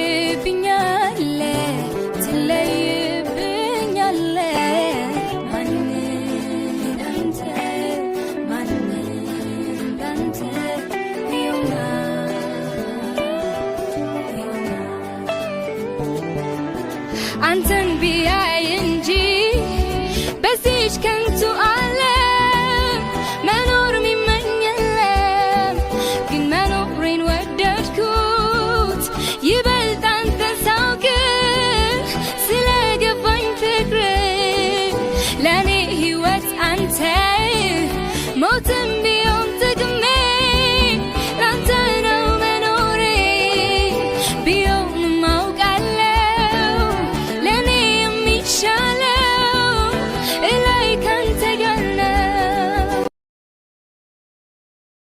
ትለይብኛለ፣ ትለይብኛለ። ማን እንዳንተ፣ ማን እንዳንተ ይሆናል፣ ይሆናል። አንተን ቢያይ እንጂ በዚች ከንቱ